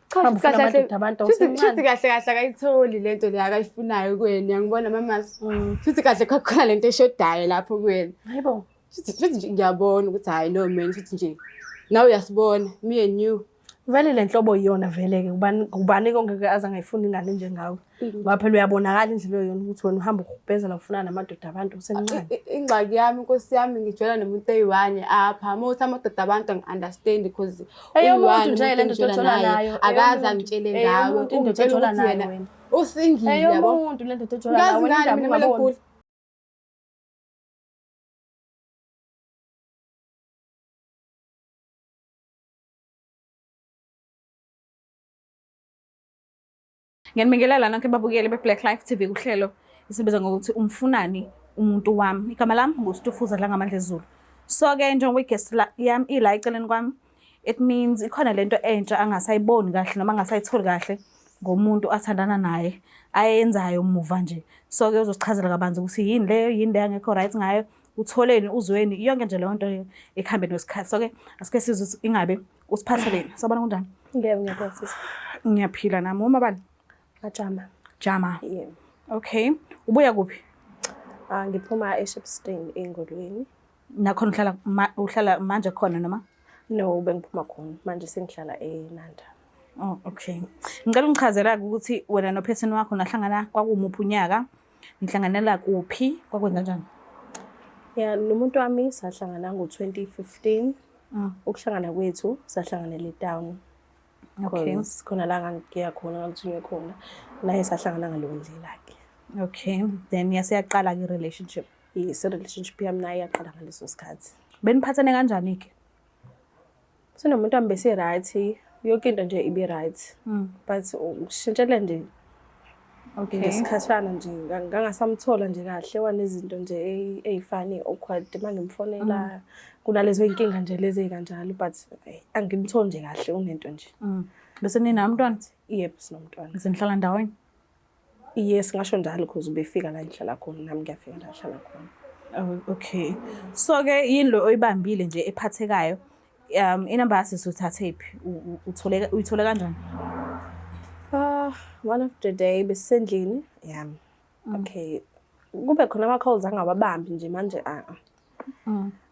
Cha, Hamba ufuna kahle kahle- amadoda abantu shuthi awusemncane. kahle kahle akayitholi lento le akayifunayo kuwena, uyangibona mamazi? Shuthi kahle kwakhona lento eshodayo lapho kuwena. Hayibo. Shuthi nje ngiyabona ukuthi hhayi no man, shuthi nje nawe uyasibona, me and you. Vele le nhlobo iyona vele-ke ubani ubani kongeke aze angayifuni ingane njengawe. Ngoba phela uyabonakala indlela oyona ukuthi wena uhamba uhubhezela ufuna namadoda abantu usemncane. Ingxaki yami inkosi yami ngijwayela nomuntu eyi-one apha. Uma uthi amadoda abantu angi-understand because Eyomuntu uyi-one nje umuntu le ndoda engijola ojola naye. nayo, Akaze eyomuntu. angitshele ngawe. Eyomuntu indoda Ungitshela ojola ukuthi nayo yena wena. usingile yabo. Eyomuntu le ndoda ojola Ngazi nayo wena ngani indaba mina imali ungaboni. enkulu. Ngiyanibingelela nonke babukeli be-Black Life TV kuhlelo isibiza ngokuthi umfunani umuntu wami. Igama lami nguStufuza Dlangamandla Zulu. So-ke njengoba i-guest yami ila eceleni kwami, it means ikhona lento entsha angasayiboni kahle noma angasayitholi kahle ngomuntu athandana naye ayenzayo muva nje. So-ke uzosichazela kabanzi ukuthi yini leyo, yini leyo angekho right ngayo, utholeni, uzweni, yonke nje leyo nto ekuhambeni kwesikhathi. So-ke asike sizwe ukuthi ingabe usiphatheleni. Sawubona kunjani? Ngiyebo ngiyabona sisi. Ngiyaphila nami. Uma bani? Ngajama. Jama. Yebo. Okay. Ubuya kuphi? Ah ngiphuma eShepstone eNgolweni. Nakhona uhlala uhlala manje khona noma? No, bengiphuma khona. Manje sengihlala eNanda. Oh, okay. Ngicela ungichazela ukuthi wena nopheseni wakho nahlangana kwakumuphi unyaka? Nihlanganela kuphi? Kwakwenza njani? Ya, nomuntu wami sahlangana ngo-2015. Ukuhlangana kwethu sahlanganela etown. Okay. Cause khona la ngangiya khona ngangithunywe khona. Naye sahlangana ngaleyo ndlela-ke. Okay. Then yase yaqala ke relationship. Yes, relationship yami naye yaqala ngaleso sikhathi. Beniphathene kanjani ke? Sinomuntu wami bese right, yonke into nje ibe right. But ukushintshela nje Okay. ngesikhashana nje ngangasamthola nje kahle wanezinto nje ey'fani awkward uma ngimfonela kunalezo y'nkinga nje lezi ey'kanjalo but angimtholi nje kahle unento nje. Bese ninawo umntwana? Yebo, sinomntwana. Bese nihlala ndawonye? Yes, ngasho njalo cause ubefika la engihlala khona nami ngiyafika la ahlala khona. Oh, okay. So ke yini lo oyibambile nje ephathekayo? Inamba yasisi uthathephi? Uthole uyithole kanjani? Ah, one of the day besisendlini yami. Okay. Kube khona ama-calls angawabambi nje manje ah.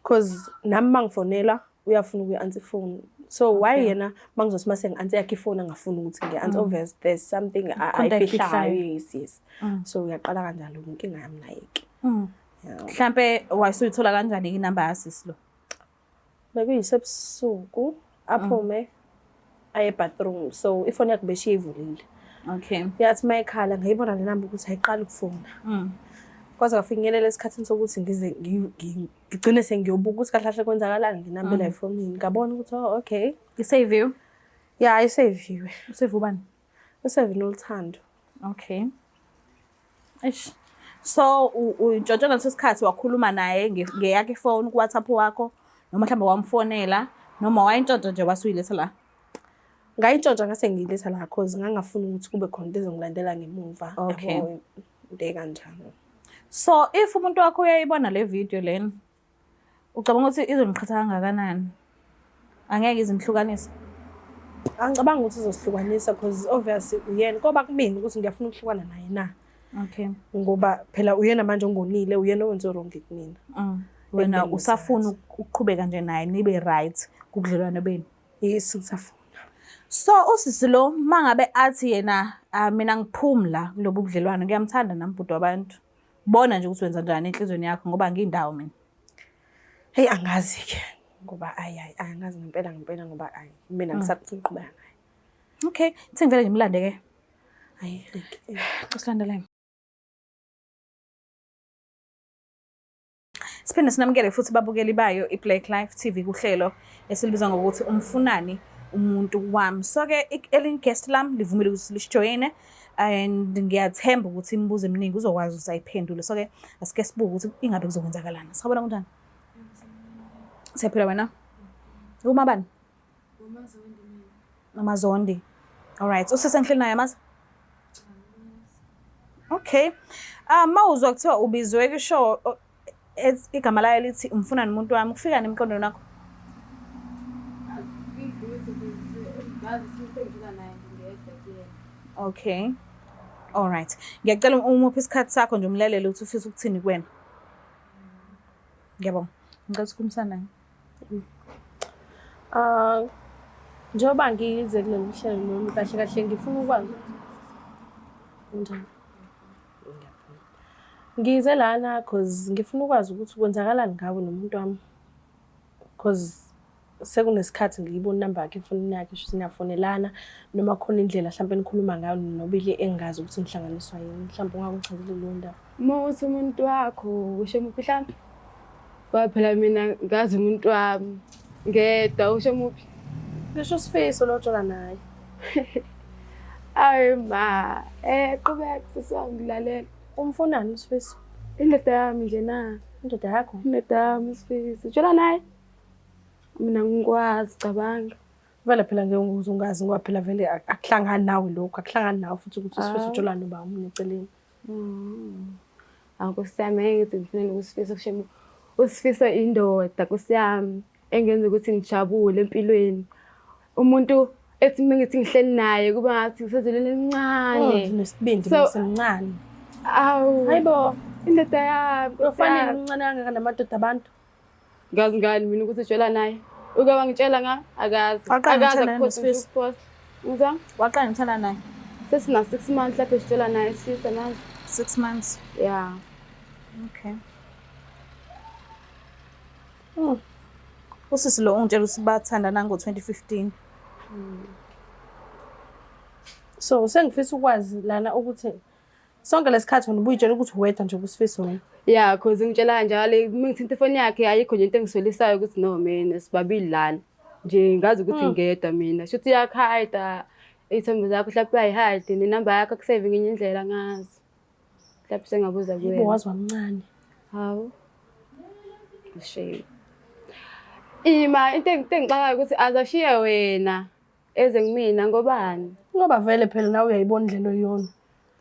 Cause nami mangifonela uyafuna ukuyi-answer ifoni. So why yena mangizothi mase ngi-answer yakhe ifoni angafuni ukuthi ngi-answer, obvious there's something Khona into ayifihlayo. ayifihlayo. Yes. So uyaqala kanjalo inkinga yami naye ke. Mhlambe wayesuyithola kanjani inamba yasisi lo? Bekuyisebusuku aphume aye bathroom, so ifoni yakhe beshiye ivulile. Okay. Yathi mayekhala ngayibona le namba ukuthi ayiqali ukufona. Kwaze kwafinyelela esikhathini sokuthi ngize ngigcine sengiyobuka ukuthi kahle kahle kwenzakalani ngenamba la efonini. Ngabona ukuthi oh okay. I-save you? Yeah, iseviwe. Usave ubani? Usave Noluthando. Okay. Eish. So untshontshe ngaleso sikhathi wakhuluma naye ngeyakhe ifoni ku WhatsApp wakho noma mhlawumbe wamfonela noma wayintshontsha nje wasuyiletha la? Ngayintshontsha ngase ngiyiletha la cause ngangafuni ukuthi kube khona into ezongilandela ngemuva. Okay. Yabo, into ekanjalo. So if umuntu wakho uyayibona le video lena, ucabanga ukuthi izoniqhatha kangakanani? Angeke izinihlukanise? Angicabanga ukuthi izosihlukanisa cause obviously uyena koba kumina ukuthi ngiyafuna ukuhlukana naye na. Okay. Ngoba phela uyena manje ongonile, uyena owenze wrong kumina. Wena Ekubeni usafuna ukuqhubeka nje naye nibe right kubudlelwano benu? Yes, ngisafuna. So usisi lo mangabe athi yena mina ngiphumi la kulobu budlelwano, ngiyamthanda nami bhuti wabantu. Bona nje ukuthi wenza njani enhlizweni yakho ngoba ngiyindawo mina. Hey, angazi ke ngoba ayi ayi angazi ngempela ngempela ngoba ayi mina ngisafuna ukuqhubeka naye. Okay, thi ngivele ngimlande ke. Ayi, thank you. Silandelane. Siphinde sinamukele futhi babukeli bayo iBlack Life TV kuhlelo esilibiza ngokuthi umfunani umuntu wami. So ke elinye guest lami livumile ukuthi lisijoyine and ngiyathemba ukuthi imibuzo eminingi uzokwazi ukuthi ayiphendule. So ke asike sibuke ukuthi ingabe kuzokwenzakalani. Sawubona, kunjani? Siyaphila wena? Uma bani? Umazondi. All right. Usisi engihleli naye mazi? Okay. Mawuzwa kuthiwa ubizwe kushow igama layo lithi umfuna nomuntu wami, kufika nemqondweni wakho? Ngazi umuntu engidlula naye. naye ngingedwa kuyena. Okay. All right. Ngiyacela umuphe isikhathi sakho nje umlalele ukuthi ufisa ukuthini kuwena. Ngiyabonga. Ngicela ukukhulumisana naye. Ah, njengoba ngize kulolu hlelo lolu kahle kahle ngifuna ukwazi ukuthi unjani. Ngize lana cause ngifuna ukwazi ukuthi kwenzakalani ngawe nomuntu wami. Cause sekunesikhathi ngiyibona inamba yakhe efonini yakhe shuthi niyafonelana noma khona indlela mhlawumpe nikhuluma ngayo nobili engingazi ukuthi nihlanganiswa yini. Mhlawumpe ungakuchazela leyo ndaba. Uma uthi umuntu wakho usho muphi mhlampe? Ngoba phela mina ngazi umuntu wami ngedwa usho muphi? Ngisho uSifiso lo ojola naye. Ayi ma, qhubeka sisi wami ngilalela. Umfunani uSifiso? Indoda yami nje na. Indoda yakho? Indoda yami uSifiso. Jola naye? Mina ngikwazi cabanga. Vele phela ngeke uze ungazi ngoba phela vele akuhlangani nawe lokhu, akuhlangani nawe futhi ukuthi uSifiso Hawu. ujola noba omunye eceleni. Awu Nkosi yami, ngeke ngithi ngifunele uSifiso shame. Usifiso indoda Nkosi yami engenza ukuthi ngijabule empilweni. Umuntu ethi uma ngithi ngihleli naye kuba ngathi ngisezulwini elincane. Oh, nesibindi msemncane. Awu. Hayibo, Indoda yami, Nkosi ufanele yami. umncane kangaka namadoda abantu. Ngazi ngani mina ukuthi ujola naye? Uke wangitshela nga? Akazi. Waqala Akazi ngitshela akuphosta noSifiso. ukuphosta. Ngizwa? Waqala ngithanda naye. Sesina 6 months lapho esijola naye Sifiso manje. 6 months. Yeah. Okay. Usisi lo ungitshela ukuthi bathandana ngo-2015. So sengifisa ukwazi lana ukuthi sonke lesikhathi wena ubuyitshela ukuthi uwedwa nje kuSifiso wena. Yeah, cause ngitshela kanjalo uma ngithinta ifoni yakhe ayikho nje into engisolisayo ukuthi no mina sibabili lana. Nje ngazi ukuthi ngedwa mina. Shuthi uyakhayida iy'thombe zakho mhlawumbe uyayihide nenamba yakho akuseve ngenye indlela ngazi. Mhlawumbe sengabuza Yebo kuwena. wazi wamncane. Hawu. Shame. Ima into engixakayo ukuthi azashiye wena eze kumina ngobani? Ngoba vele phela nawe uyayibona indlela oyiyona.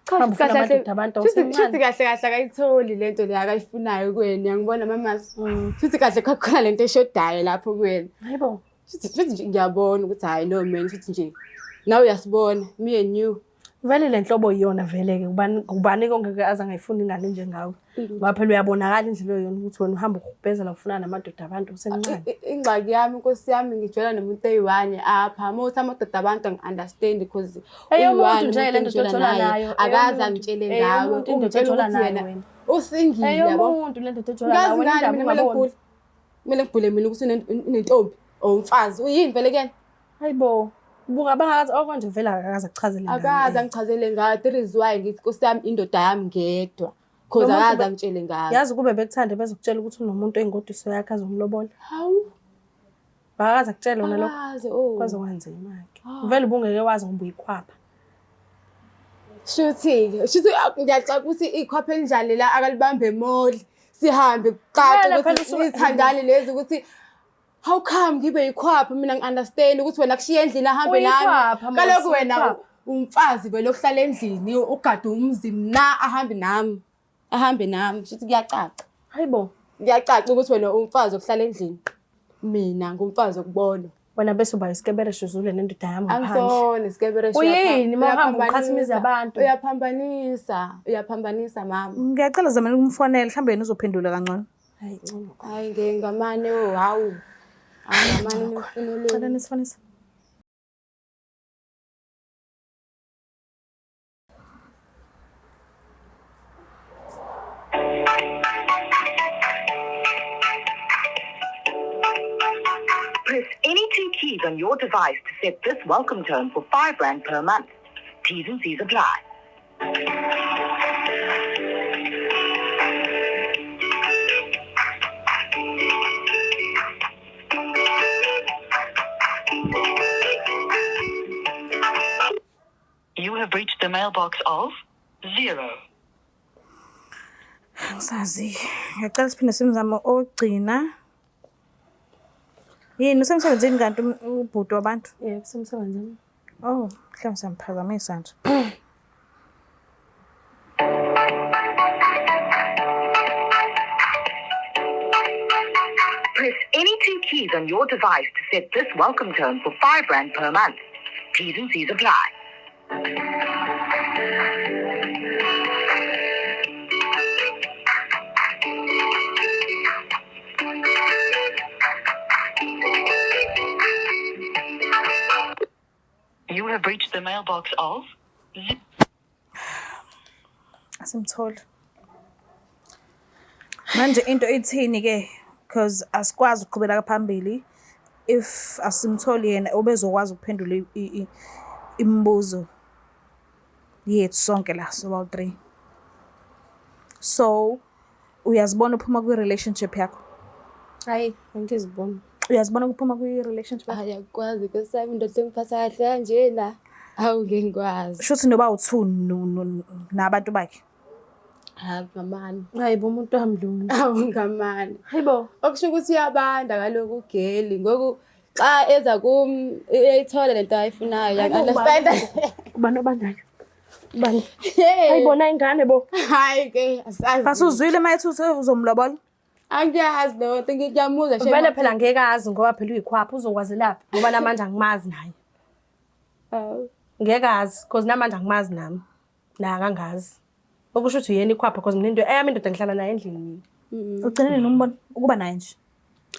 Cha, Hamba ufuna kahle kahle- amadoda abantu shuthi awusemncane. kahle kahle akayitholi lento le akayifunayo kuwena uyangibona mamazi. Shuthi kahle khona lento eshodayo lapho kuwena. Hayibo. Shuthi nje ngiyabona ukuthi hayi no man shuthi nje nawe uyasibona me and you. Vele le nhlobo iyona vele ke ubani ubani kongeke aze angayifuni ingane njengawe. Ngoba phela uyabonakala indlela oyiyona ukuthi wena uhamba uhubhezela ufuna namadoda abantu usemncane. Ingxaki yami Nkosi yami ngijola nomuntu oyi-one apha. Uma uthi amadoda abantu angi-understand because Eyomuntu uyi-one nje umuntu le ndoda engijola ojola naye. nayo, Akaze eyomuntu. angitshele ngawe. Eyomuntu indoda Ungitshela ojola ukuthi nayo yena wena. usingile yabo. Eyomuntu le ndoda ojola nayo Ngazi wena ngani indaba mina kumele ungaboni. ngibhule. Kumele ngibhule mina ukuthi unentombi or umfazi. Uyini vele kuyena? Hayibo. Buka bangazi okwanje vele akakaze akuchazele ngayo. Akaze angichazele ngayo. That is why ngithi Nkosi yami indoda yami ngedwa. Cause Lo muntu akaze angitshele ngayo. Yazi kube bekuthande bezokutshela ukuthi unomuntu oyingoduso yakhe azomlobola. Hawu. Bakaze akutshele wena lokho. Akaze oh. Kwaze kwanzima-ke. Vele ubungeke wazi ngoba uyikhwapha. Shuthi-ke, shuthi ngiyacabanga ukuthi ikhwapha elinjani la akalibambe emoli. Sihambe kucace Vele phela ukuthi izithandani lezi ukuthi how come ngibe yikhwapha mina ngi-understand ukuthi wena kushiya endlini ahambe nami. Uyikhwapha, Mos, Kaloku wena uyikhwapha. umfazi vele ohlala endlini ugade umzi mna ahambe nami. Ahambe nami shuthi kuyacaca. Hayibo. Kuyacaca ukuthi wena umfazi okuhlala endlini. Mina ngumfazi okubonwa. Wena bese uba isikebereshe uzule nendoda yami ngaphandle. Angisona isikebereshe. Uyini uma uhamba uqhatha imizi yabantu? Uyaphambanisa, uyaphambanisa mama. Ngiyacela zamela ukumfonela mhlawumbe yena uzophendula kangcono. Hayi ngcono. Hayi ngeke ngamane oh hawu. Hayi ngamane nimfoneleni. Cela nisifonise. Press any two keys on your device to set this welcome tone for 5 rand per month. T's and C's apply. You have reached the mailbox of 0. Angisazi. Ngiyacela siphinde simzame ogcina. Yini usemsebenzini kanti ubhuti wabantu? Yebo, semsebenzini. Oh, mhlawumbe siyamphazamisa nje. Press any two keys on your device to set this welcome tone for 5 rand per month. T's and C's apply. You have reached the mailbox of Asimtholi. Manje into ithini ke, because asikwazi ukuqhubela phambili if asimtholi yena obezokwazi ukuphendula imibuzo yethu sonke la sobawu-three. So uyazibona uphuma kwi-relationship yakho? Hayi, angiziboni. Uyazibona ukuphuma kwi-relationship yakho? Hayi, akukwazi nkosi yami, indoda engiphatha kahle kanjena. Hawu, ngeke ngikwazi. Shuthi noba u-two nabantu bakhe. Hayi, ngamani. Hayi bo, umuntu wami lona. Hawu, ngamani. Hayi bo. Okusho ukuthi uyabanda kaloku ugeli ngoku xa eza kum uyayithola lento ayifunayo. Hayi bo, Understand? Ubani obandayo? Ubani? Hey. Hayi bona ingane bo. Hayi ke, asazi. Basuzwile uma ethi uthe uzomlobola? Angiyazi leyo nto, ngiyamuzwa shame. Vele phela ngeke azi ngoba phela uyikhwapha, uzokwazelaphi ngoba namanje angimazi naye. Hawu. Ngeke azi because namanje angimazi nami. Naye akangazi. Okusho ukuthi uyena ikhwapha because mina into eyami indoda ngihlala naye endlini mina. Ugcine nini umbona ukuba naye nje?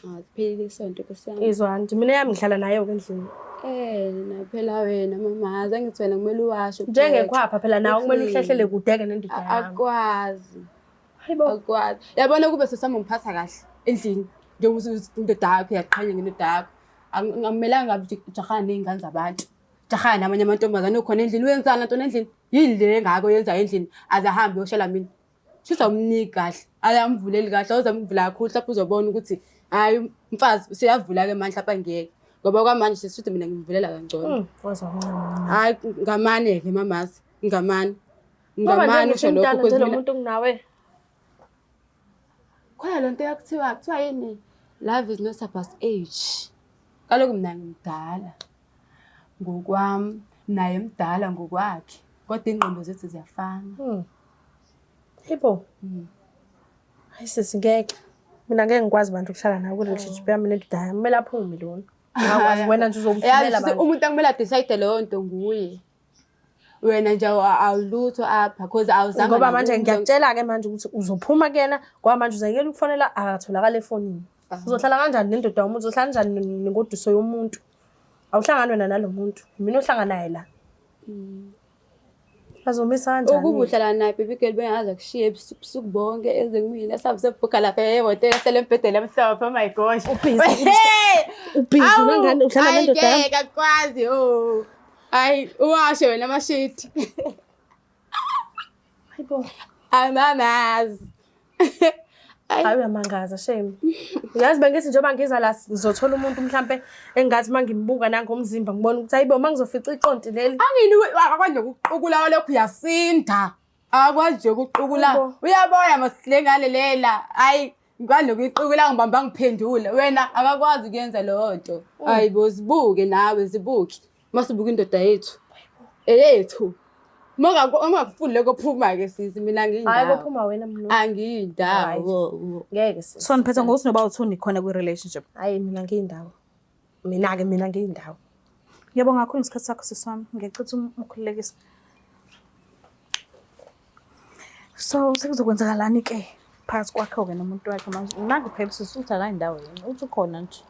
Ah, siphelile isonto nkosi yami. Izwa nje mina eyami ngihlala naye-ke endlini. Eh, na phela wena mama, azange ngithi wena kumele uwashe upheke. Njengekhwapha phela nawe kumele uhlehlele kude-ke nendoda yami. Akwazi. Hayi bo. Akwazi. Yabona kube sesami ngiphatha kahle endlini. Njengoba usuthi indoda yakho uyaqhanya ngendoda yakho. Akumelanga ngabe ujahana ney'ngane zabantu. Jahana namanye amantombazane ukhona endlini, wenzani ntona endlini? Yini le engako oyenzayo endlini? Aze ahambe uyoshela mina. Shuthi awumniki kahle, ayamvuleli kahle, awuzame ukuvula kakhulu mhlawumbe uzobona ukuthi hhayi umfazi useyavula-ke manje mhlawumbe angiyeke. Ngoba kwamanje sesishuthi mina ngimvulela kangcono. Waze wamncane. Hhayi ngamane-ke mamazi, ngamane. Ngoba nje Ngamane usho lokho ngisemdala because nje lo mina muntu nginawe. Khona le nto yakuthiwa kuthiwa yini? Love is not about age. Kaloku mina ngimdala ngokwami, naye mdala ngokwakhe, kodwa iy'ngqondo zethu ziyafana. Hayi bo. Hayi sisi, ngeke. Mina ngeke ngikwazi bantu ukuhlala nawe kwi-relationship yami nendoda yami. Kumele aphume lona. Angakwazi wena nje Yazi uzomvumela futhi bantu. umuntu akumele a-decide leyo nto nguye. Wena nje awulutho apha cause awuzange Ngoba manje nakumuzwa- ngiyakutshela-ke manje ukuthi uzophuma kuyena ngoba manje uzayekela ukufonela akatholakali efonini. Uzohlala kanjani nendoda yomuntu? Uzohlala kanjani nengoduso yomuntu? Awuhlangani wena nalo muntu. Mina ohlangana naye la. Azomisa kanjani? Ukuba uhlala naye baby girl bengaze akushiye ebusuku bonke eze kumina sabe sebhuka lapha ehhotela ahlale embhedeni emhlophe, oh my gosh. Ubhizi Hey! ubhizi Awu, nangane uhlala hayi nendoda yami. ngeke akwazi oh. Hayi uwashe wena amashiti. Hayi bo. Amamazi. Hayi uyamangaza shame. Uyazi bengithi njengoba ngiza la ngizothola umuntu mhlampe engathi mangimbuka nangomzimba ngibona ukuthi hayibo mangizofica iqonti leli. Angini akakwazi ukuqukula lokhu uyasinda. Akwazi nje ukuqukula. Hayibo. Uyaboya masihle ngale lela. Hayi ngikwazi nokuyiqukula ngibamba ngiphendule. Wena akakwazi ukuyenza leyo nto. Hayi bo, zibuke nawe, zibuke. Masibuka indoda yethu. Eyethu. Mongakufuni lokho phuma ke sisi, mina Hayi angiyindawo. kophuma wena mnu. Angiyindawo. Ngeke sisi. So niphetha ngokuthi noba u-two nikhona kwi-relationship. Hayi mina ngiyindawo. Mina-ke mina ngiyindawo. Ngiyabonga kakhulu ngesikhathi sakho sisi wami. Ngiyacela umkhululekise. So sekuzokwenzakalani ke phakathi kwakho-ke nomuntu wakhe manje? Nangu phela usisi uthi akayindawo yena, uthi ukhona nje.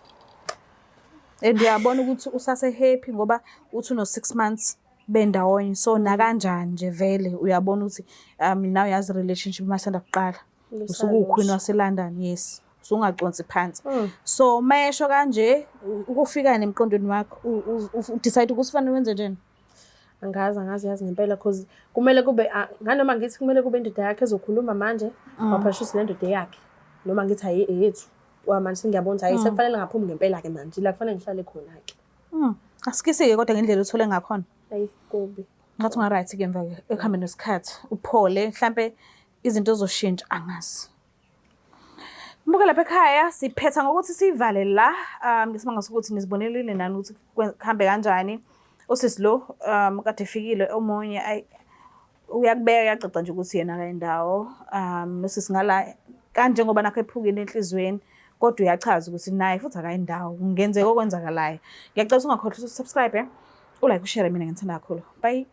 And uyabona ukuthi usase-happy ngoba uthi uno-6 months bendawonye, so nakanjani nje vele uyabona ukuthi nawe uyazi relationship masanda kuqala. Usuke uwuqueen wase-London, yes. Usungaconsi phansi. So mayesho kanje ukufika nemqondweni wakho u-decide ukuthi kufanele wenze njani? Angazi, angazi yazi ngempela cause kumele kube nganoma ngithi kumele kube indoda yakhe ezokhuluma manje, ngoba shuthi le ndoda eyakhe. Noma ngithi ayi eyethu. Kwa manje sengiyabona ukuthi hayi sekufanele ngaphumi ngempela-ke manje, la kufanele ngihlale khona-ke. Asikisi-ke kodwa ngendlela othole ngakhona. Hayi kubi. Ngathi unga-right-ke emva ekuhambeni kwesikhathi uphole mhlampe izinto zizoshintsha, angazi. Mbuke lapha ekhaya siphetha ngokuthi sivale la, ngesimanga sokuthi nizibonelile nani ukuthi kuhambe kanjani. Usisi lo kade efikile omunye ayi uyakubeka uyacaca nje ukuthi yena akayindawo. Nosisi ngala kanjengoba nakho ephukile enhliziyweni kodwa uyachaza ukuthi naye futhi akayindawo, kungenzeka okwenzakalayo. Ngiyacela ukuthi ungakhohlwa ukuthi subscribe. U-like, u-share, mina ngithanda kakhulu. Bye.